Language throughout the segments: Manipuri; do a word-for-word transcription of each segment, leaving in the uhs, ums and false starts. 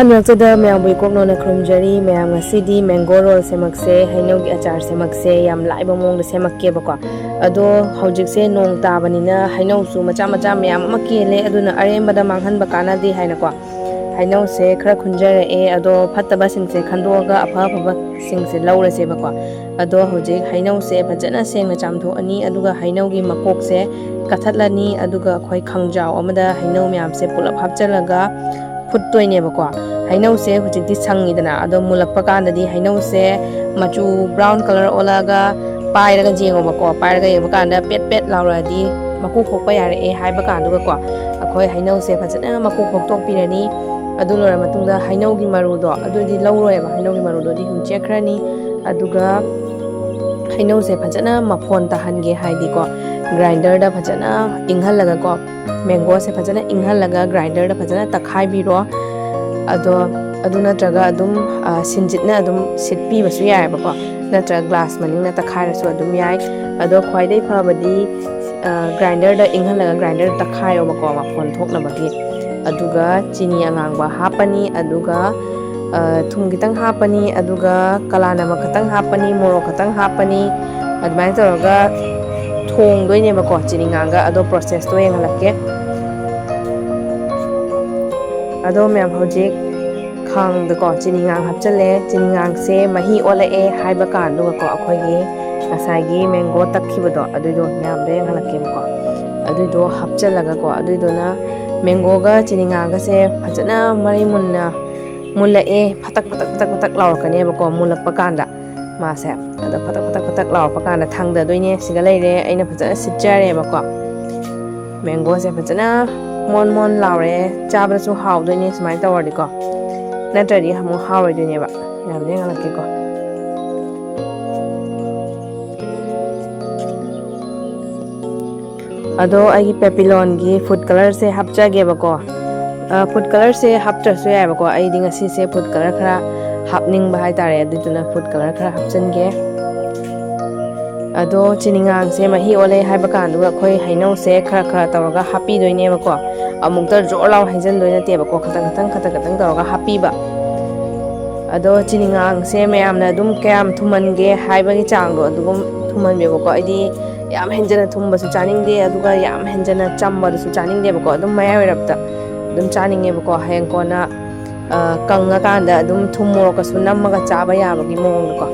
ꯉꯛꯆꯗ ꯃꯌꯥꯝꯕꯨ ꯏꯀꯣꯛꯅꯣꯅ ꯈꯨꯔꯨꯝꯖꯔꯤ꯫ ꯃꯌꯥꯝ, ꯉꯁꯤꯗꯤ mango roll ꯁꯦꯝꯃꯛꯁꯦ, ꯍꯩꯅꯧꯒꯤ ꯑꯆꯥꯔ ꯁꯦꯝꯃꯛꯁꯦ꯫ ꯌꯥꯝ ꯂꯥꯏꯕ ꯃꯑꯣꯡꯗ ꯁꯦꯝꯃꯛꯀꯦꯕꯀꯣ꯫ ꯑꯗꯣ ꯍꯧꯖꯤꯛꯁꯦ ꯅꯣꯡ ꯇꯥꯕꯅꯤꯅ ꯍꯩꯅꯧꯁꯨ ꯃꯆꯥ ꯃꯆꯥ ꯃꯌꯥꯝ ꯑꯃ ꯀꯦꯜꯂꯦ, ꯑꯗꯨꯅ ꯑꯔꯦꯝꯕꯗ ꯃꯥꯡꯍꯟꯕ ꯀꯥꯟꯅꯗꯦ ꯍꯥꯏꯅꯀꯣ, ꯍꯩꯅꯧꯁꯦ ꯈꯔ ꯈꯨꯟꯖꯔꯛꯑꯦ꯫ ꯑꯗꯣ ꯐꯠꯇꯕꯁꯤꯡꯁꯦ ꯈꯟꯗꯣꯛꯑꯒ ꯑꯐ ꯑꯐꯕꯁꯤꯡꯁꯦ ꯂꯧꯔꯁꯦꯕꯀꯣ꯫ ꯑꯗꯣ ꯍꯧꯖꯤꯛ ꯍꯩꯅꯧꯁꯦ ꯐꯖꯅ ꯁꯦꯡꯅ ꯆꯥꯝꯊꯣꯛꯑꯅꯤ, ꯑꯗꯨꯒ ꯍꯩꯅꯧꯒꯤ ꯃꯀꯣꯛꯁꯦ ꯀꯛꯊꯠꯂꯅꯤ, ꯑꯗꯨꯒ ꯑꯩꯈꯣꯏ ꯈꯥꯡꯖꯥꯎ ꯑꯃꯗ ꯍꯩꯅꯧ ꯃꯌꯥꯝꯁꯦ ꯄꯨꯂꯞ ꯍꯥꯞꯆꯤꯜꯂꯒ ꯐꯨꯠꯇꯣꯏꯅꯦꯕꯀꯣ꯫ ꯍꯩꯅꯧꯁꯦ ꯍꯧꯖꯤꯛꯇꯤ ꯁꯪꯉꯤꯗꯅ, ꯑꯗꯣ ꯃꯨꯜꯂꯛꯄ ꯀꯥꯟꯗꯗꯤ ꯍꯩꯅꯧꯁꯦ ꯃꯆꯨ brown colour ꯑꯣꯜꯂꯛꯑꯒ ꯄꯥꯏꯔꯒ ꯌꯦꯡꯉꯣꯕꯀꯣ꯫ ꯄꯥꯏꯔꯒ ꯌꯦꯡꯕ ꯀꯥꯟꯗ ꯄꯦꯠ ꯄꯦꯠ ꯂꯥꯎꯔꯛꯑꯗꯤ ꯃꯀꯨ ꯈꯣꯛꯄ ꯌꯥꯔꯛꯑꯦ ꯍꯥꯏꯕ ꯀꯥꯟꯗꯨꯒꯀꯣ, ꯑꯩꯈꯣꯏ ꯍꯩꯅꯧꯁꯦ ꯐꯖꯅ ꯃꯀꯨ ꯈꯣꯛꯇꯣꯛꯄꯤꯔꯅꯤ꯫ ꯑꯗꯨ ꯂꯣꯏꯔ ꯃꯇꯨꯡꯗ ꯍꯩꯅꯧꯒꯤ ꯃꯔꯨꯗꯣ ꯑꯗꯨꯗꯤ ꯂꯧꯔꯣꯏꯕ, ꯍꯩꯅꯧꯒꯤ ꯃꯔꯨꯗꯣ ꯑꯗꯨꯗꯤ ꯁꯨꯝ ꯆꯦꯠꯈ꯭ꯔꯅꯤ꯫ ꯑꯗꯨꯒ ꯍꯩꯅꯧꯁꯦ ꯐꯖꯅ ꯃꯐꯣꯟ ꯇꯥꯍꯟꯒꯦ ꯍꯥꯏꯗꯤꯀꯣ, grinder ꯗ ꯐꯖꯅ ꯏꯪꯍꯜꯂꯒꯀꯣ, mango ꯁꯦ ꯐꯖꯅ ꯏꯪꯍꯜꯂꯒ grinder ꯗ ꯐꯖꯅ ꯇꯛꯈꯥꯏꯕꯤꯔꯣ꯫ ꯑꯗꯣ ꯑꯗꯨ ꯅꯠꯇ꯭ꯔꯒ ꯑꯗꯨꯝ, ꯑ, ꯁꯤꯟꯖꯤꯠꯅ ꯑꯗꯨꯝ ꯁꯤꯠꯄꯤꯕꯁꯨ ꯌꯥꯏꯑꯕꯀꯣ, ꯅꯠꯇ꯭ꯔꯒ glass ꯃꯅꯤꯡꯅ ꯇꯛꯈꯥꯏꯔꯁꯨ ꯑꯗꯨꯝ ꯌꯥꯏ꯫ ꯑꯗꯣ ꯈ꯭ꯋꯥꯏꯗꯩ ꯐꯕꯗꯤ, ꯑ, grinder ꯗ ꯏꯪꯍꯜꯂꯒ grinder ꯗ ꯇꯛꯈꯥꯏꯌꯣꯕꯀꯣ, ꯃꯐꯣꯟ ꯊꯣꯛꯅꯕꯒꯤ꯫ ꯑꯗꯨꯒ ꯆꯤꯅꯤ ꯑꯉꯥꯡꯕ ꯍꯥꯞꯄꯅꯤ, ꯑꯗꯨꯒ, ꯑ, ꯊꯨꯝ ꯈꯤꯇꯪ ꯍꯥꯞꯄꯅꯤ, ꯑꯗꯨꯒ ꯀꯂꯥ ꯅꯃꯛ ꯈꯤꯇꯪ ꯍꯥꯞꯄꯅꯤ, ꯃꯣꯔꯣꯛ ꯈꯤꯇꯪ ꯍꯥꯞꯄꯅꯤ꯫ ꯑꯗꯨꯃꯥꯏꯅ ꯇꯧꯔꯒ ꯊꯣꯡꯗꯣꯏꯅꯦꯕꯀꯣ ꯆꯤꯅꯤ ꯉꯥꯡꯒ꯫ ꯑꯗꯣ process ꯇꯣ ꯌꯦꯡꯍꯜꯂꯛꯀꯦ꯫ ꯑꯗꯣ ꯃꯌꯥꯝ, ꯍꯧꯖꯤꯛ ꯈꯥꯡꯗꯀꯣ ꯆꯤꯅꯤ ꯉꯥꯡ ꯍꯥꯞꯆꯜꯂꯦ꯫ ꯆꯤꯅꯤ ꯉꯥꯡꯁꯦ ꯃꯍꯤ ꯑꯣꯜꯂꯛꯑꯦ ꯍꯥꯏꯕ ꯀꯥꯟꯗꯨꯒꯀꯣ, ꯑꯩꯈꯣꯏꯒꯤ ꯉꯁꯥꯏꯒꯤ mango ꯇꯛꯈꯤꯕꯗꯣ ꯑꯗꯨꯏꯗꯣ ꯃꯌꯥꯝꯗ ꯌꯦꯡꯍꯜꯂꯛꯀꯦꯕꯀꯣ꯫ ꯑꯗꯨꯏꯗꯣ ꯍꯥꯞꯆꯜꯂꯒꯀꯣ, ꯑꯗꯨꯏꯗꯨꯅ mango ꯒ ꯆꯤꯅꯤ ꯉꯥꯡꯒꯁꯦ ꯐꯖꯅ ꯃꯔꯩ ꯃꯨꯟꯅ ꯃꯨꯜꯂꯛꯑꯦ꯫ ꯐꯇꯛ ꯐꯇꯛ ꯐꯇꯛ ꯐꯇꯛ ꯂꯥꯎꯔꯛꯀꯅꯦꯕꯀꯣ ꯃꯨꯜꯂꯛꯄ ꯀꯥꯟꯗ꯫ ꯃꯥꯁꯦ ꯑꯗꯣ ꯐꯇꯛ ꯐꯇꯛ ꯐꯇꯛ ꯂꯥꯎꯔꯛꯄ ꯀꯥꯟꯗ ꯊꯥꯡꯗꯗꯣꯏꯅꯦ꯫ ꯁꯤꯒ ꯂꯩꯔꯦ, ꯑꯩꯅ ꯐꯖꯅ ꯁꯤꯠꯆꯔꯦꯕꯀꯣ꯫ Mango ꯁꯦ ꯐꯖꯅ ꯃꯣꯟ ꯃꯣꯟ ꯂꯥꯎꯔꯦ, ꯆꯥꯕꯗꯁꯨ ꯍꯥꯎꯗꯣꯏꯅꯦ ꯁꯨꯃꯥꯏꯅ ꯇꯧꯔꯗꯤꯀꯣ꯫ ꯅꯠꯇ꯭ꯔꯗꯤ ꯑꯃꯨꯛ ꯍꯥꯎꯔꯣꯏꯗꯣꯏꯅꯦꯕ꯫ ꯌꯥꯝ ꯌꯦꯡꯍꯜꯂꯛꯀꯦꯀꯣ꯫ ꯑꯗꯣ ꯑꯩꯒꯤ Papillon ꯒꯤ food colour ꯁꯦ ꯍꯥꯞꯆꯒꯦꯕꯀꯣ꯫ ꯑ, food colour ꯁꯦ ꯍꯥꯞꯇ꯭ꯔꯁꯨ ꯌꯥꯏꯕꯀꯣ, ꯑꯩꯗꯤ ꯉꯁꯤꯁꯦ food colour ꯈꯔ ꯍꯥꯞꯅꯤꯡꯕ ꯍꯥꯏꯇꯥꯔꯦ, ꯑꯗꯨꯗꯨꯅ food colour ꯈꯔ ꯍꯥꯞꯆꯤꯟꯒꯦ꯫ ꯑꯗꯣ ꯆꯤꯅꯤꯉꯥꯡꯁꯦ ꯃꯍꯤ ꯑꯣꯜꯂꯦ ꯍꯥꯏꯕ ꯀꯥꯟꯗꯨꯒ ꯑꯩꯈꯣꯏ ꯍꯩꯅꯧꯁꯦ ꯈꯔ ꯈꯔ ꯇꯧꯔꯒ ꯍꯥꯞꯄꯤꯗꯣꯏꯅꯦꯕꯀꯣ꯫ ꯑꯃꯨꯛꯇ ꯖꯣꯔ ꯂꯥꯎ ꯍꯩꯖꯤꯟꯗꯣꯏ ꯅꯠꯇꯦꯕꯀꯣ, ꯈꯇꯪ ꯈꯇꯪ ꯈꯇꯪ ꯈꯇꯪ ꯇꯧꯔꯒ ꯍꯥꯞꯄꯤꯕ꯫ ꯑꯗꯣ ꯆꯤꯅꯤꯉꯥꯡꯁꯦ ꯃꯌꯥꯝꯅ ꯑꯗꯨꯝ ꯀꯌꯥꯝ ꯊꯨꯝꯍꯟꯒꯦ ꯍꯥꯏꯕꯒꯤ ꯆꯥꯡꯗꯣ ꯑꯗꯨꯒꯨꯝ ꯊꯨꯝꯍꯟꯕꯤꯌꯣꯕꯀꯣ꯫ ꯑꯩꯗꯤ ꯌꯥꯝ ꯍꯦꯟꯖꯟꯅ ꯊꯨꯝꯕꯁꯨ ꯆꯥꯅꯤꯡꯗꯦ, ꯑꯗꯨꯒ ꯌꯥꯝ ꯍꯦꯟꯖꯟꯅ ꯆꯝꯕꯗꯨꯁꯨ ꯆꯥꯅꯤꯡꯗꯦꯕꯀꯣ꯫ ꯑꯗꯨꯝ ꯃꯌꯥꯏ ꯑꯣꯏꯔꯞꯇ ꯑꯗꯨꯝ ꯆꯥꯅꯤꯡꯉꯦꯕꯀꯣ꯫ ꯍꯌꯦꯡ ꯀꯣꯟꯅ, ꯑ, ꯀꯪꯉꯀꯥꯟꯗ ꯑꯗꯨꯝ ꯊꯨꯝ ꯃꯣꯔꯣꯛꯀꯁꯨ ꯅꯝꯃꯒ ꯆꯥꯕ ꯌꯥꯕꯒꯤ ꯃꯑꯣꯡꯗꯀꯣ꯫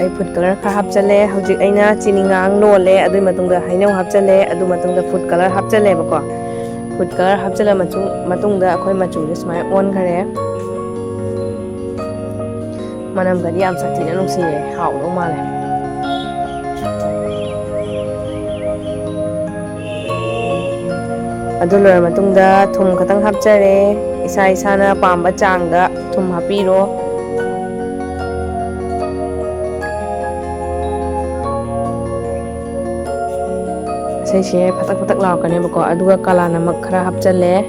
ꯑꯩ ꯐꯨꯗ ꯀꯂꯔ ꯈꯔ ꯍꯥꯞꯆꯜꯂꯦ꯫ ꯍꯧꯖꯤꯛ ꯑꯩꯅ ꯆꯤꯅꯤꯉꯥꯡ ꯂꯣꯜꯂꯦ, ꯑꯗꯨꯒꯤ ꯃꯇꯨꯡꯗ ꯍꯩꯅꯧ ꯍꯥꯞꯆꯜꯂꯦ, ꯑꯗꯨ ꯃꯇꯨꯡꯗ ꯐꯨꯗ ꯀꯂꯔ ꯍꯥꯞꯆꯜꯂꯦꯕꯀꯣ꯫ ꯐꯨꯗ ꯀꯂꯔ ꯍꯥꯞꯆꯜꯂ ꯃꯇꯨꯡ-, ꯃꯇꯨꯡꯗ ꯑꯩꯈꯣꯏ ꯃꯆꯨꯁꯦ ꯁꯨꯃꯥꯏꯅ ꯑꯣꯟꯈꯔꯦ꯫ ꯃꯅꯝꯒꯗꯤ ꯌꯥꯝ ꯁꯥꯊꯤꯅ ꯅꯨꯡꯁꯤꯔꯦ, ꯍꯥꯎꯗꯧ ꯃꯥꯜꯂꯦ꯫ ꯑꯗꯨ ꯂꯣꯏꯔ ꯃꯇꯨꯡꯗ ꯊꯨꯝ ꯈꯇꯪ ꯍꯥꯞꯆꯔꯦ꯫ ꯏꯁꯥ ꯏꯁꯥꯅ ꯄꯥꯝꯕ ꯆꯥꯡꯗ ꯊꯨꯝ ꯍꯥꯞꯄꯤꯔꯣ꯫ ꯉꯁꯥꯏꯁꯦ ꯐꯇꯛ ꯐꯇꯛ ꯂꯥꯎꯔꯛꯀꯅꯦꯕꯀꯣ꯫ ꯑꯗꯨꯒ ꯀꯥꯂꯥ ꯅꯃꯛ ꯈꯔ ꯍꯥꯞꯆꯜꯂꯦ,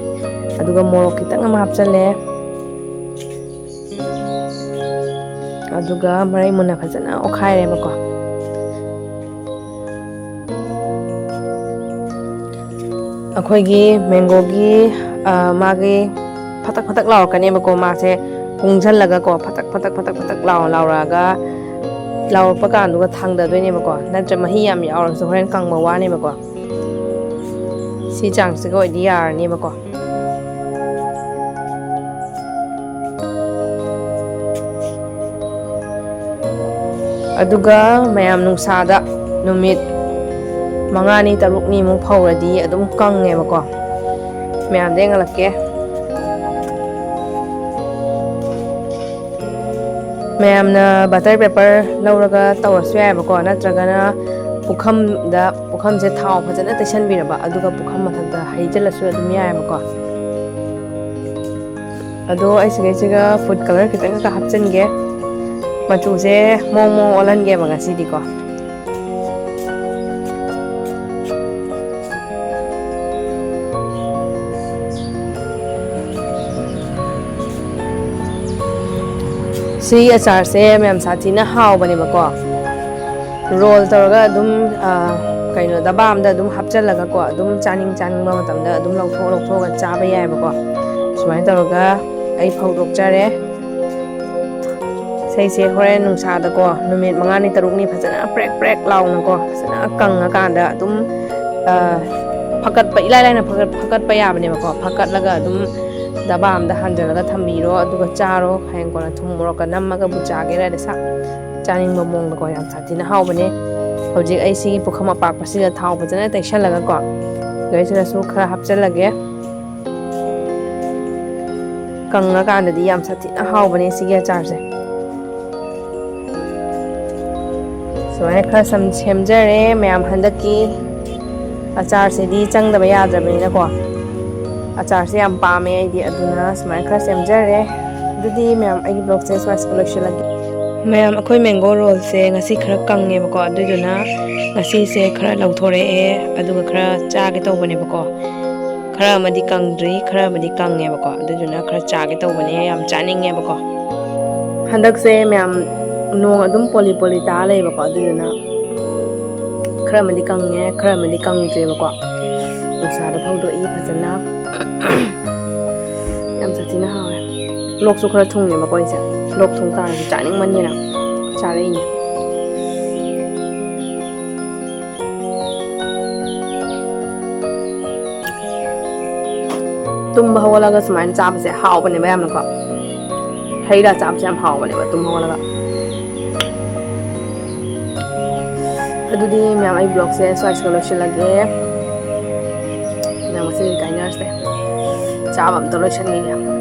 ꯑꯗꯨꯒ ꯃꯣꯔꯣꯛ ꯈꯤꯇꯪ ꯑꯃ ꯍꯥꯞꯆꯜꯂꯦ, ꯑꯗꯨꯒ ꯃꯔꯩ ꯃꯨꯟꯅ ꯐꯖꯅ ꯑꯣꯠꯈꯥꯏꯔꯦꯕꯀꯣ꯫ ꯑꯩꯈꯣꯏꯒꯤ ꯃꯦꯡꯒꯣꯒꯤ, ꯑ, ꯃꯥꯒꯤ ꯐꯇꯛ ꯐꯇꯛ ꯂꯥꯎꯔꯛꯀꯅꯦꯕꯀꯣ꯫ ꯃꯥꯁꯦ ꯀꯨꯡꯁꯜꯂꯒꯀꯣ, ꯐꯇꯛ ꯐꯇꯛ ꯐꯇꯛ ꯐꯇꯛ ꯂꯥꯎ ꯂꯥꯎꯔꯛꯑꯒ, ꯂꯥꯎꯔꯛꯄ ꯀꯥꯟꯗꯨꯒ ꯊꯥꯡꯗꯗꯣꯏꯅꯦꯕꯀꯣ꯫ ꯅꯠꯇ꯭ꯔ ꯃꯍꯤ ꯌꯥꯝ ꯌꯥꯎꯔꯁꯨ ꯍꯣꯔꯦꯟ ꯀꯪꯕ ꯋꯥꯅꯦꯕꯀꯣ꯫ ꯁꯤ ꯆꯥꯡꯁꯤꯒ ꯑꯣꯏꯗꯤ ꯌꯥꯔꯅꯦꯕꯀꯣ꯫ ꯑꯗꯨꯒ ꯃꯌꯥꯝ ꯅꯨꯡꯁꯥꯗ ꯅꯨꯃꯤꯠ ꯃꯉꯥꯅꯤ ꯇꯔꯨꯛꯅꯤꯃꯨꯛ ꯐꯧꯔꯗꯤ ꯑꯗꯨꯝ ꯀꯪꯉꯦꯕꯀꯣ꯫ ꯃꯌꯥꯝꯗ ꯌꯦꯡꯍꯜꯂꯛꯀꯦ꯫ ꯃꯌꯥꯝꯅ ꯕꯇꯔ ꯄꯦꯄꯔ ꯂꯧꯔꯒ ꯇꯧꯔꯁꯨ ꯌꯥꯏꯑꯕꯀꯣ, ꯅꯠꯇ꯭ꯔꯒꯅ ꯄꯨꯈꯝꯗ, ꯄꯨꯈꯝꯁꯦ ꯊꯥꯎ ꯐꯖꯅ ꯇꯩꯁꯟꯕꯤꯔꯕ, ꯑꯗꯨꯒ ꯄꯨꯈꯝ ꯃꯊꯛꯇ ꯍꯩꯖꯤꯜꯂꯁꯨ ꯑꯗꯨꯝ ꯌꯥꯏꯑꯕꯀꯣ꯫ ꯑꯗꯣ ꯑꯩ ꯁꯤꯗꯩꯁꯤꯒ ꯐꯨꯗ ꯀꯂꯔ ꯈꯤꯇꯪꯒ ꯍꯥꯞꯆꯤꯟꯒꯦ꯫ ꯃꯆꯨꯁꯦ ꯃꯑꯣꯡ ꯃꯑꯣꯡ ꯑꯣꯜꯍꯟꯒꯦꯕ ꯉꯁꯤꯗꯤꯀꯣ꯫ ꯁꯤ ꯑꯆꯥꯔꯁꯦ ꯃꯌꯥꯝ ꯁꯥꯊꯤꯅ ꯍꯥꯎꯕꯅꯦꯕꯀꯣ꯫ ꯔꯣꯜ ꯇꯧꯔꯒ ꯑꯗꯨꯝ, ꯑ, ꯀꯩꯅꯣ, ꯗꯕꯥ ꯑꯝꯗ ꯑꯗꯨꯝ ꯍꯥꯞꯆꯜꯂꯒꯀꯣ, ꯑꯗꯨꯝ ꯆꯥꯅꯤꯡ ꯆꯥꯅꯤꯡꯕ ꯃꯇꯝꯗ ꯑꯗꯨꯝ ꯂꯧꯊꯣꯛ ꯂꯧꯊꯣꯛꯑꯒ ꯆꯥꯕ ꯌꯥꯏꯑꯕꯀꯣ꯫ ꯁꯨꯃꯥꯏꯅ ꯇꯧꯔꯒ ꯑꯩ ꯐꯧꯗꯣꯛꯆꯔꯦ꯫ ꯏꯁꯩꯁꯦ ꯍꯣꯔꯦꯟ ꯅꯨꯡꯁꯥꯗꯀꯣ ꯅꯨꯃꯤꯠ ꯃꯉꯥꯅꯤ ꯇꯔꯨꯛꯅꯤ ꯐꯖꯅ ꯄ꯭ꯔꯦꯛ ꯄ꯭ꯔꯦꯛ ꯂꯥꯎꯅꯀꯣ, ꯐꯖꯅ ꯀꯪꯉꯀꯥꯟꯗ ꯑꯗꯨꯝ, ꯑ, ꯐꯀꯠꯄ, ꯏꯂꯥꯏ ꯂꯥꯏꯅ ꯐꯀꯠ-, ꯐꯀꯠꯄ ꯌꯥꯕꯅꯦꯕꯀꯣ꯫ ꯐꯀꯠꯂꯒ ꯑꯗꯨꯝ ꯗꯕꯥ ꯑꯝꯗ ꯍꯥꯟꯖꯜꯂꯒ ꯊꯝꯕꯤꯔꯣ, ꯑꯗꯨꯒ ꯆꯥꯔꯣ꯫ ꯍꯌꯦꯡ ꯀꯣꯟꯅ ꯊꯨꯝ ꯃꯣꯔꯣꯛꯀ ꯅꯝꯃꯒ ꯕꯨ ꯆꯥꯒꯦꯔꯥ ꯁꯥ ꯆꯥꯅꯤꯡꯕ ꯃꯑꯣꯡꯗꯀꯣ꯫ ꯌꯥꯝ ꯁꯥꯊꯤꯅ ꯍꯥꯎꯕꯅꯦ꯫ ꯍꯧꯖꯤꯛ ꯑꯩ ꯁꯤꯒꯤ ꯄꯨꯈꯝ ꯑꯄꯥꯛꯄꯁꯤꯒ ꯊꯥꯎ ꯐꯖꯅ ꯇꯩꯁꯜꯂꯒꯀꯣ, ꯑꯗꯩꯁꯤꯗꯁꯨ ꯈꯔ ꯍꯥꯞꯆꯜꯂꯒꯦ꯫ ꯀꯪꯉꯀꯥꯟꯗꯗꯤ ꯌꯥꯝ ꯁꯥꯊꯤꯅ ꯍꯥꯎꯕꯅꯦ ꯁꯤꯒꯤ ꯑꯆꯥꯔꯁꯦ꯫ ꯁꯨꯃꯥꯏꯅ ꯈꯔ ꯁꯝ ꯁꯦꯝꯖꯔꯦ ꯃꯌꯥꯝ꯫ ꯍꯟꯗꯛꯀꯤ ꯑꯆꯥꯔꯁꯤꯗꯤ ꯆꯪꯗꯕ ꯌꯥꯗ꯭ꯔꯕꯅꯤꯅꯀꯣ, ꯑꯆꯥꯔꯁꯦ ꯌꯥꯝ ꯄꯥꯝꯃꯦ ꯑꯩꯗꯤ, ꯑꯗꯨꯅ ꯁꯨꯃꯥꯏꯅ ꯈꯔ ꯁꯦꯝꯖꯔꯦ꯫ ꯑꯗꯨꯗꯤ ꯃꯌꯥꯝ, ꯑꯩꯒꯤ vlogꯁꯦ ꯁ꯭ꯋꯥꯏꯁꯤꯗ ꯂꯣꯏꯁꯤꯜꯂꯒꯦ꯫ ꯃꯌꯥꯝ, ꯑꯩꯈꯣꯏ mango rollꯁꯦ ꯉꯁꯤ ꯈꯔ ꯀꯪꯉꯦꯕꯀꯣ, ꯑꯗꯨꯗꯨꯅ ꯉꯁꯤꯁꯦ ꯈꯔ ꯂꯧꯊꯣꯔꯛꯑꯦ, ꯑꯗꯨꯒ ꯈꯔ ꯆꯥꯒꯦ ꯇꯧꯕꯅꯦꯕꯀꯣ꯫ ꯈꯔ ꯑꯃꯗꯤ ꯀꯪꯗ꯭ꯔꯤ, ꯈꯔ ꯑꯃꯗꯤ ꯀꯪꯉꯦꯕꯀꯣ, ꯑꯗꯨꯗꯨꯅ ꯈꯔ ꯆꯥꯒꯦ ꯇꯧꯕꯅꯦ, ꯌꯥꯝ ꯆꯥꯅꯤꯡꯉꯦꯕꯀꯣ꯫ ꯍꯟꯗꯛꯁꯦ ꯃꯌꯥꯝ ꯅꯣꯡ ꯑꯗꯨꯝ ꯄꯣꯂꯤ ꯄꯣꯂꯤ ꯇꯥ ꯂꯩꯕꯀꯣ, ꯑꯗꯨꯗꯨꯅ ꯈꯔ ꯑꯃꯗꯤ ꯀꯪꯉꯦ, ꯈꯔ ꯑꯃꯗꯤ ꯀꯪꯗ꯭ꯔꯦꯕꯀꯣ꯫ ꯅꯨꯡꯁꯥꯗ ꯐꯧꯗꯣꯛꯏ ꯐꯖꯅ꯫ ꯌꯥꯝ ꯁꯥꯊꯤꯅ ꯍꯥꯎꯋꯦ꯫ ꯂꯣꯛꯁꯨ ꯈꯔ ꯊꯨꯡꯉꯦꯕꯀꯣ ꯑꯩꯁꯦ꯫ ꯂꯣꯛ ꯊꯨꯡ ꯇꯥꯔꯁꯨ ꯆꯥꯅꯤꯡꯃꯟꯒꯤꯅ ꯆꯥꯔꯛꯏꯅꯦ꯫ ꯇꯨꯝꯕ ꯍꯧꯒꯠꯂꯒ ꯁꯨꯃꯥꯏꯅ ꯆꯥꯕꯁꯦ ꯍꯥꯎꯕꯅꯦꯕ ꯌꯥꯝꯅꯀꯣ꯫ ꯍꯩ ꯔꯥ ꯆꯥꯕꯁꯦ ꯌꯥꯝ ꯍꯥꯎꯕꯅꯦꯕ ꯇꯨꯝ ꯍꯧꯒꯠꯂꯒ꯫ ꯑꯗꯨꯗꯤ ꯃꯌꯥꯝ, ꯑꯩ vlogꯁꯦ ꯁ꯭ꯋꯥꯏꯁꯤꯗ ꯂꯣꯏꯁꯤꯜꯂꯒꯦ꯫ ꯃꯌꯥꯝ, ꯉꯁꯤꯒꯤ ꯀꯥꯏꯅꯔꯁꯦ꯫ ꯆꯥꯕ ꯑꯝꯇ ꯂꯣꯏꯁꯟꯈꯤꯒꯦ꯫